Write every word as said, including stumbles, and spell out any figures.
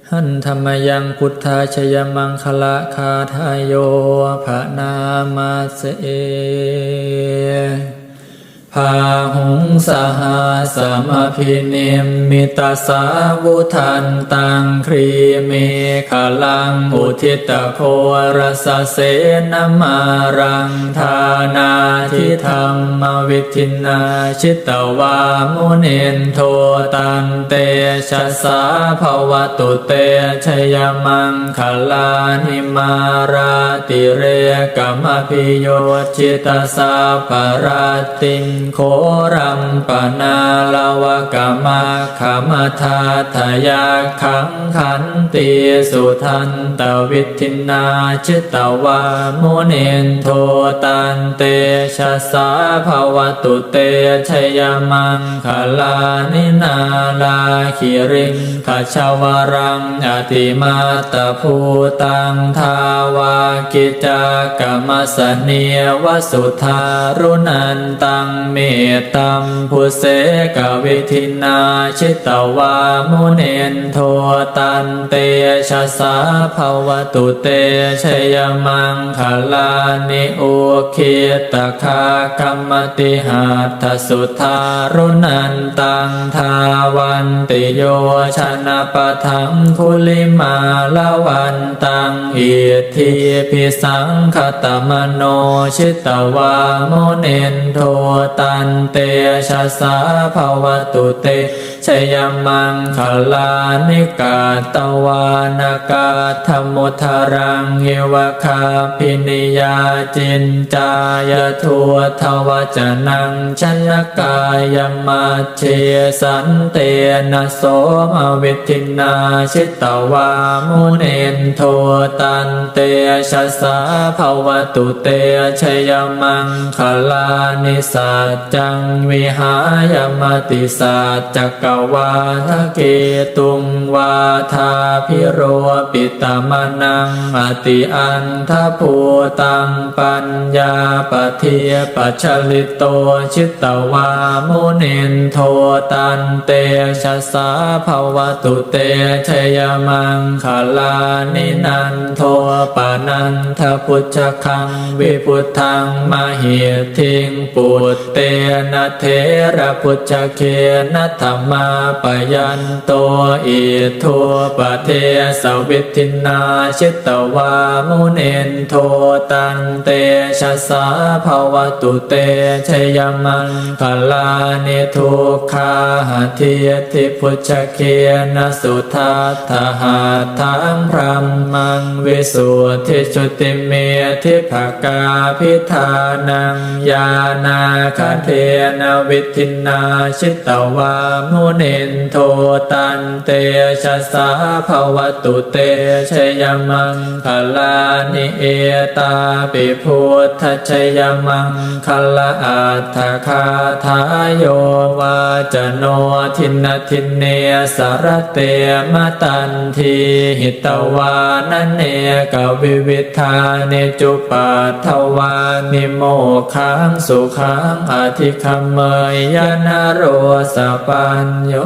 Handa mayaṃ buddhajayamaṅgalagāthāyo bhaṇāma se. Bāhuṃ sahassamabhinimmitasāvudhantaṃ, grīmekhalaṃ uditaghorasasenamāraṃ, dānādidhammavidhinā jitavā munindo, tantejasā bhavatu te jayamaṅgalāni. Mārātirekamabhiyujjhitasabbarattiṃ, ghorampanāḷavakamakkhamathaddhayakkhaṃ, khantīsudantavidhinā jitavā munindo, tantejasā bhavatu te jayamaṅgalāni. Nāḷāgiriṃ gajavaraṃ atimattabhūtaṃ, dāvaggicakkamasanīva sudāruṇantaṃ, mettambusekavidhinā jitavā munindo, tantejasā bhavatu te jayamaṅgalāni. Ukkhittakhaggamatihatthasudāruṇantaṃ, dhāvantiyojanapathaṅgulimālavantaṃ, iddhībhisaṅkhatamano jitavā munindo, tantejasā bhavatu te jayamaṅgalāni. Katvāna kaṭṭhamudaraṃ iva gabbhinīyā, ciñcāya duṭṭhavacanaṃ janakāyamajjhe, santena somavidhinā jitavā munindo, tantejasā bhavatu te jayamaṅgalāni. Sac ccaṃ vihāya matisaccakavādaketuṃ, vādābhiropitamanaṃ atiandhabhūtaṃ, paññāpadīpajalito jitavā munindo, tantejasā bhavatu te jayamaṅgalāni. Nandopanandabhujagaṃ vibudhaṃ mahiddhiṃ, put tena therabhujagena damāpayanto, iddhūpadesavidhinā jitavā munindo, tantejasā bhavatu te jayamaṅgalāni. Duggāhadiṭṭhibhujagena sudaṭ ṭhahatthaṃ, brahmaṃ visuddhijutimiddhibakābhidhānaṃ, ñāṇāgadena vidhinā jitavā munindo, tantejasā bhavatu te jayamaṅgalāni. Etāpi buddhajayamaṅ galaaṭṭhagāthā, yo vācano dinadine sarate matandī, hitvānanekavividhāni cupaddavāni, mokkhaṃ sukhaṃ adhigameyya naro sapañño.